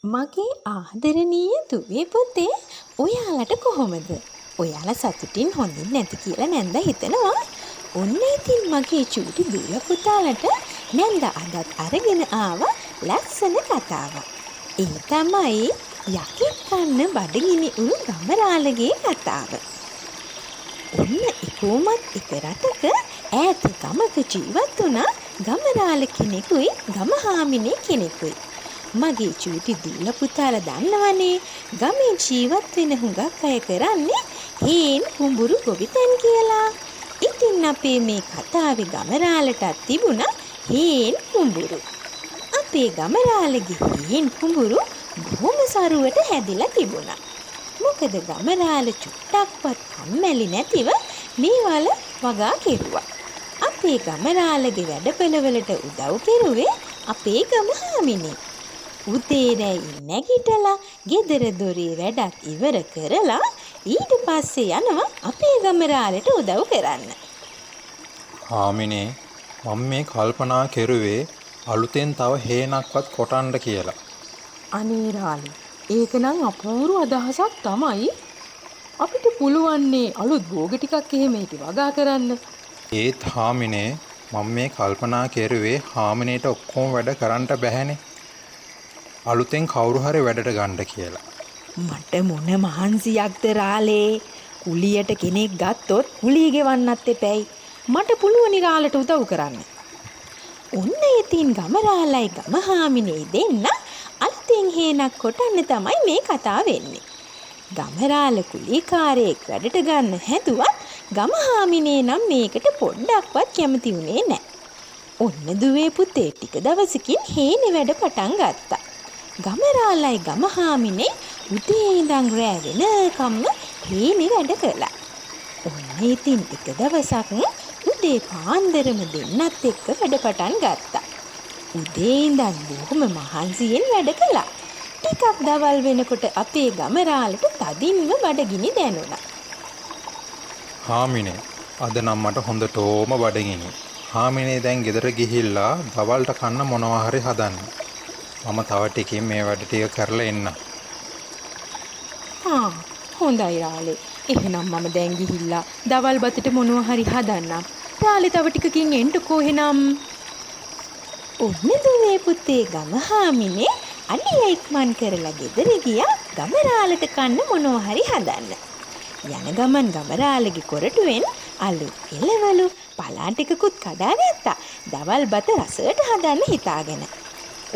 මගේ ආදරණීය දුවේ පුතේ, ඔයාලට කොහොමද? ඔයාලා සතුටින් හොඳින් නැති කියලා නැන්දා හිතනවා. ඔන්න ඉතින් මගේ චූටි දුව පුතාලට නැන්දා අදත් අරගෙන ආවා ලස්සන කතාවක්. ඒ තමයි යකෙක් කන්න බඩගිනි වුණු ගමරාලගේ කතාව. ඔන්න එකෝමත් එක රටක ඈත ගමක ජීවත් වුණා ගමරාල කෙනෙකුයි ගම හාමිනේ කෙනෙකුයි. මගේ චූටි දූල පුතාලා දන්නවනේ, ගමේ ජීවත් වෙන හුඟක් අය කරන්නේ හේන් කුඹුරු ගොවිතැන් කියලා. ඉතින් අපේ මේ කතාවේ ගමරාලටත් තිබුණා හේන් කුඹුරු. අපේ ගමරාලගේ හේන් කුඹුරු බොහොම සරුවට හැදිලා තිබුණා. මොකද ගමරාල චුට්ටක්වත් කම්මැලි නැතිව මේ වල වගා කෙරුවා. අපේ ගමරාලගේ වැඩපළවලට උදව් කෙරුවේ අපේ ගම හාමිනේ. උදේ රැයින් නැගිටලා ගෙදර දොරේ වැඩත් ඉවර කරලා ඊට පස්සේ යනවා අපේ ගමරාලට උදව් කරන්න. හාමිනේ, මම මේ කල්පනා කෙරුවේ අලුතෙන් තව හේනක්වත් කොටන්න කියලා. අනේ රාලේ, ඒක නම් අපූර්ව අදහසක් තමයි. අපිට පුළුවන්නේ අලුත් භෝග ටිකක් එහෙම ඒකේ වගා කරන්න. ඒත් හාමිනේ, මම මේ කල්පනා කෙරුවේ හාමිනේට ඔක්කොම වැඩ කරන්න බැහැනේ. අලුතෙන් කවුරු හරි වැඩට ගන්න කියලා. මට මොන මහන්සියක්ද රාලේ? කුලියට කෙනෙක් ගත්තොත් කුලිය ගෙවන්නත් එපැයි. මට පුළුවනි රාලට උදව් කරන්න. ඔන්න ඉතින් ගමරාලයි ගම හාමිනේ දෙන්න අලුතෙන් හේනක් කොටන්න තමයි මේ කතාව වෙන්නේ. ගමරාල කුලීකාරයෙක් වැඩට ගන්න හැදුවත් ගම හාමිනේ නම් මේකට පොඩ්ඩක්වත් කැමති වුණේ නෑ. ඔන්න දුවේ පුතේ ටික දවසකින් හේනේ වැඩ පටන් ගත්තා. ගමරාලයි ගම හාමිනේ උදේ ඉඳන් රෑ වෙනකම්ම හේනේ වැඩ කළා. ඔන්න ඉතින් එක දවසක් උදේ පාන්දරම දෙන්නත් එක්ක වැඩ පටන් ගත්තා. උදේ ඉඳන් බොහොම මහන්සියෙන් වැඩ කළා. ටිකක් දවල් වෙනකොට අපේ ගමරාලට තදින්ම බඩගිනි දැනුණා. හාමිනේ, අද නම් මට හොඳටම බඩගිනි. හාමිනේ දැන් ගෙදර ගිහිල්ලා දවල්ට කන්න මොනවා හරි හදන්න. මම තව ටිකකින් මේ වැඩ ටික කරලා එන්නම්. ආ, හොඳයි රාලේ. එහෙනම් මම දැන් ගිහිල්ලා දවල් බතට මොනවා හරි හදන්නම්. රාලේ තව ටිකකින් එන්නකෝ එහෙනම්. ඔන්න දුවේ පුතේ ගම හාමිනේ අඩිය ඉක්මන් කරලා ගෙදර ගියා ගමරාලට කන්න මොනවා හරි හදන්න. යන ගමන් ගමරාලගේ කොරටුවෙන් අලු එළවලු පලා ටිකකුත් කඩාගත්තා. දවල් බත රසට හදන්න හිතාගෙන.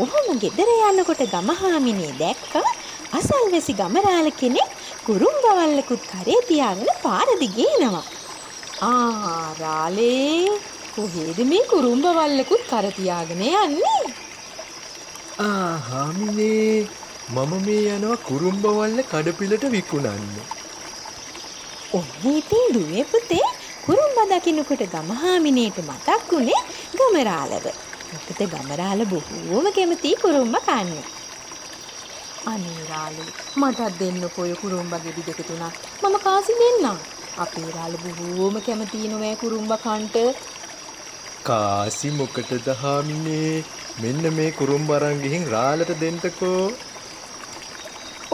ඔහොම ගෙදර යනකොට ගම හාමිනේ දැක්කා අසල්වැසි ගමරාල කෙනෙක් කුරුම්බ වල්ලකුත් කරේ තියාගෙන පාර දිගේ එනවා. ආ රාලේ, කොහේද මේ කුරුම්බ වල්ලකුත් කර තියාගෙන යන්නේ? ආ හාමිනේ, මම මේ යනවා කුරුම්බ වල්ල කඩපිලට විකුණන්න. ඔන්න ඉතින් දුවේ පුතේ කුරුම්බ දකින්නකොට ගම හාමිනේට මතක් වුණේ ගමරාලව. මොකද ගමරාල බොහෝම කැමති කුරුම්බ කන්න. අනේ රාලේ, මටත් දෙන්නකෝ ඔය කුරුම්බ ගෙඩි දෙක තුනක්. මම කාසි දෙන්නම්. අපේ රාලේ බොහෝම කැමති නෝෑ කුරුම්බ කන්ට. කාසි මොකටද හාමිනේ? මෙන්න මේ කුරුම්බ අරන් ගිහින් රාලට දෙන්නකෝ.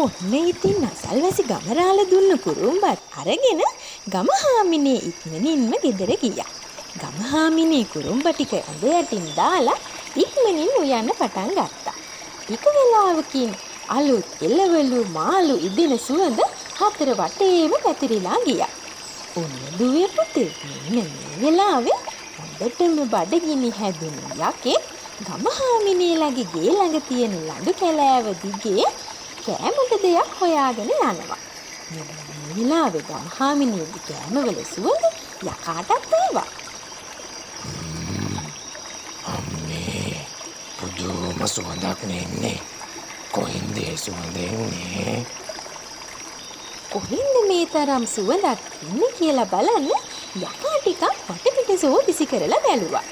ඔන්න ඉතින් අසල්වැසි ගමරාල දුන්න කුරුම්බත් අරගෙන ගම හාමිනේ ඉක්මනින්ම ගෙදර ගියා. ගම හාමිනේ කුරුම්බ ටික ඇඳ යටින් දාලා ඉක්මනින් උයන්න පටන් ගත්තා. ටික වෙලාවකින් අලුත් එළවලු මාළු ඉදින සුවඳ හතර වටේම පැතිරිලා ගියා. ඔන්න දුවේ පුතේ මෙන්න මේ වෙලාවේ හොඳටම බඩගිනි හැදුණු යකෙක් ගම හාමිනේලගේ ගේ ළඟ තියෙන ලඳු කැලෑව දිගේ කෑමට දෙයක් හොයාගෙන යනවා. මෙන්න මේ වෙලාවේ ගම හාමිනේගේ කෑමවල සුවඳ යකාටත් ආවා. අම්මේ, පුදුම සුවඳක් නේ එන්නේ. කොහින්ද ඒ සුවඳ එන්නේ? කොහින්ද මේ තරම් සුවඳක් එන්නේ කියලා බලන්න යකා ටිකක් වටපිට සෝදිසි කරලා බැලුවා.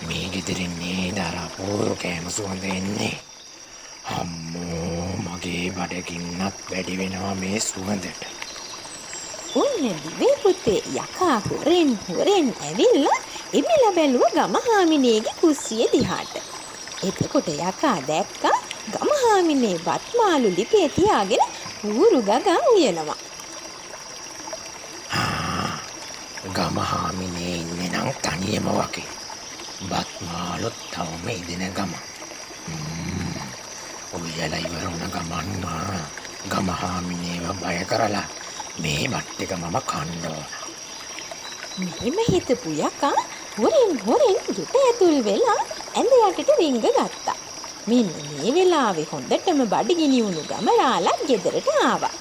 මේ ගෙදරින් නේද අර අපූර්ව කෑම සුවඳ එන්නේ? අම්මෝ, මගේ බඩගින්නත් වැඩි වෙනවා මේ සුවඳට. ඔන්න දුවේ පුතේ යකා හොරෙන් හොරෙන් ඇවිල්ලා එමිලා බැලුව ගම හාමිනේගේ කුස්සිය දිහාට. එතකොට යකා දැක්කා ගම හාමිනේ බත් මාළු ලිපේ තියාගෙන ඌරු ගගා උයනවා. ගම හාමිනේ ඉන්නේ නම් තනියම වගේ. බත් මාළුත් තවම ඉදින ගම. උයලා ඉවර වුණ ගමන්ම ගම හාමිනේව බය කරලා මේ බත් ටික මම කන්න ඕන. මෙහෙම හිතපු යකා හොරෙන් හොරෙන් ගෙට ඇතුල් වෙලා ඇඳ යටට රිංග ගත්තා. මෙන්න මේ වෙලාවේ හොඳටම බඩගිනි වුණු ගමරාලා ගෙදරට ආවා.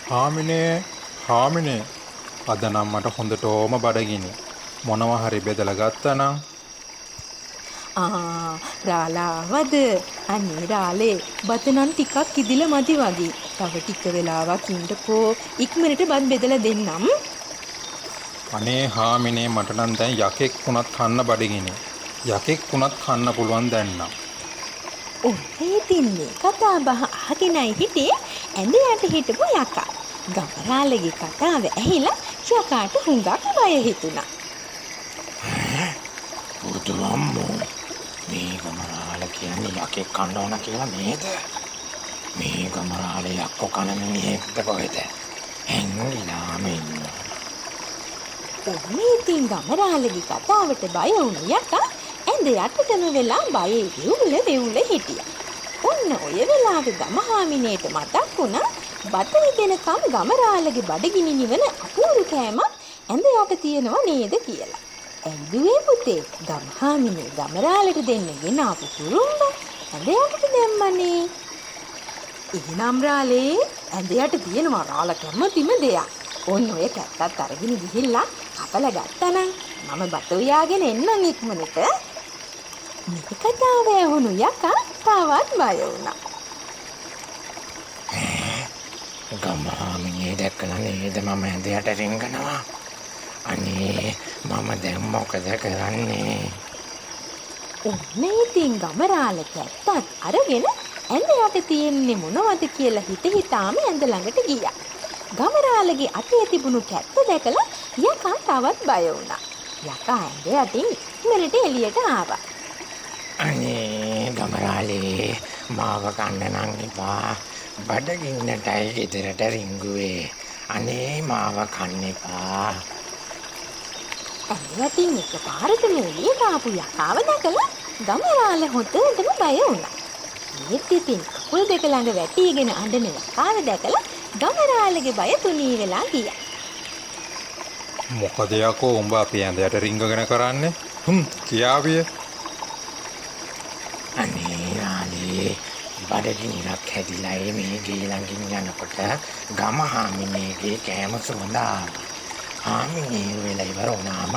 හාමිනේ හාමිනේ, අද නම් මට හොඳටම බඩගිනි. මොනවා හරි බෙදලා ගත්තා නම්. ආ රාලා ආවද? අනේ රාලේ, බත නම් ටිකක් ඉදිලා මදි වගේ. තව ටික වෙලාවක් ඉන්නකෝ, ඉක්මනට බත් බෙදලා දෙන්නම්. අනේ හාමිනේ, මට නම් දැන් යකෙක් වුණත් කන්න බඩගිනි. යකෙක් වුණත් කන්න පුළුවන් දැන් නම්. ඔන්න ඉතින් මේ කතා බහ අහගෙනයි හිටියේ ඇඳ යට හිටපු යකා. ගමරාලගේ කතාව ඇහිලා යකාට හුඟක් බය හිතුණා. බුදු අම්මෝ, මේ ගමරාල කියන්නේ යකෙක් කන්න ඕන කියලා නේද? මේ ගමරාල යක්කෝ කන මිනිහෙක්ද කොහෙද? හැංගිලාම ඉන්නවා. ඔන්න ඉතින් ගමරාලගේ කතාවට බය වුණු යකා ඇඳ යටටම වෙලා බයේ වෙවුල වෙවුල හිටියා. ඔන්න ඔය වෙලාවේ ගම හාමිනේට මතක් වුණා බත ඉදෙනකම් ගමරාලගේ බඩගිනි නිවන අපූරු කෑමක් ඇඳ යට තියෙනවා නේද කියලා. ඇයි දුවේ පුතේ, ගම හාමිනේ ගමරාලට දෙන්න ගෙන ආපු කුරුම්බ ඇඳ යටට දැම්මනේ. එහෙනම් රාලේ, ඇඳ යට තියෙනවා රාල කැමතිම දෙයක්. ඔන්න ඔය කැත්තත් අරගෙන ගිහිල්ලා කපලා ගත්තනම් මම බත උයාගෙන එන්නම් ඉක්මනට. මේ කතාව ඇහුණු යකා තවත් බය වුණා. ගම හාමිනේ දැකලා නේද මම ඇඳ යට රිංගනවා. අනේ මම දැන් මොකද කරන්නේ? ඔන්න ඉතින් ගමරාල කැත්තත් අරගෙන ඇඳ යට තියෙන්නේ මොනවද කියලා හිත හිතාම ඇඳ ළඟට ගියා. ගමරාලගේ අතේ තිබුණු කැත්ත දැකලා යකා තවත් බය වුණා. යකා ඇඳ යටින් ඉක්මනට එළියට ආවා. අනේ ගමරාලේ, මාව කන්න නම් එපා. බඩගින්නටයි ගෙදරට රිංගුවේ. අනේ මාව කන්න එපා. ඇඳ යටින් එකපාරටම එළියට ආපු යකාව දැකලා ගමරාල හොඳටම බය වුණා. ඒත් ඉතින් කකුල් දෙක ළඟ වැටීගෙන අඬන යකාව දැකලා ගමරාලගේ බය තුනී වෙලා ගියා. මොකද යකෝ උඹ අපි ඇඳ යට රිංගගෙන කරන්නේ? කියාවිය. අනේ රාලේ, බඩගින්නක් හැදිලායි මේ ගේ ළඟින් යනකොට ගම හාමිනේගේ කෑම සුවඳ ආවා. හාමිනේ වෙලා ඉවර වුණාම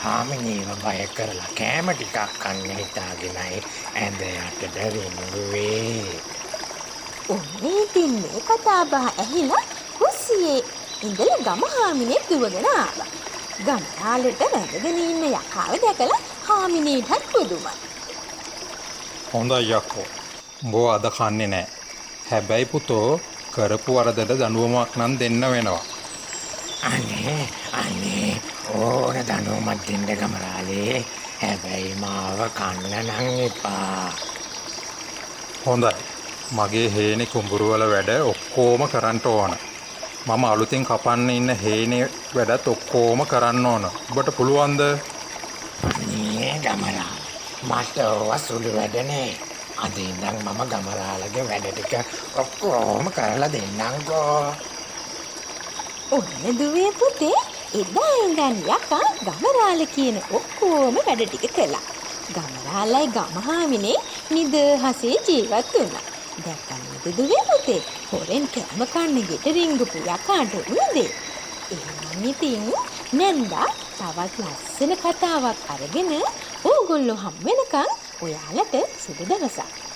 හාමිනේව බය කරලා කෑම ටිකක් කන්න හිතාගෙනයි ඇඳ යටට රිංගුවේ. ඔන්න ඉතින් මේ කතා බහ ඇහිලා කුස්සියේ ඉඳලා ගම හාමිනේ දුවගෙන ආවා. ගමරාලට වැඳගෙන ඉන්න යකාව දැකලා හාමිනේටත් පුදුමයි. හොඳයි යකෝ, උඹව අද කන්නේ නෑ. හැබැයි පුතෝ, කරපු වරදට දඬුවමක් නම් දෙන්න වෙනවා. අනේ අනේ, ඕන දඬුවමක් දෙන්න ගමරාලේ. හැබැයි මාව කන්න නම් එපා. හොඳයි. මගේ හේනේ කුඹුරු වල වැඩ ඔක්කොම කරන්න ඕන. මම අලුතින් කපන්න ඉන්න හේනේ වැඩත් ඔක්කොම කරන්න ඕන. ඔබට පුළුවන්ද? අනේ ගමරාල, මට ඕවා සුළු වැඩ නෑ. අද ඉඳන් මම ගමරාලගේ වැඩ ටික ඔක්කොම කරලා දෙන්නම්කෝ. ඔන්න දුවේ පුතේ, එදා ඉඳන් යකා ගමරාල කියන ඔක්කොම වැඩ ටික කළා. ගමරාලයි ගමහාමිනේ නිදහසේ ජීවත් වුණා. දැක්කා නේද දුවේ පුතේ, හොරෙන් කෑම කන්න ගෙට රිංගපු යකාට වුණ දේ. එහෙනම් ඉතින් නැන්දා තවත් ලස්සන කතාවක් අරගෙන ඕගොල්ලෝ හම් වෙනකන් ඔයාලට සුබ දවසක්.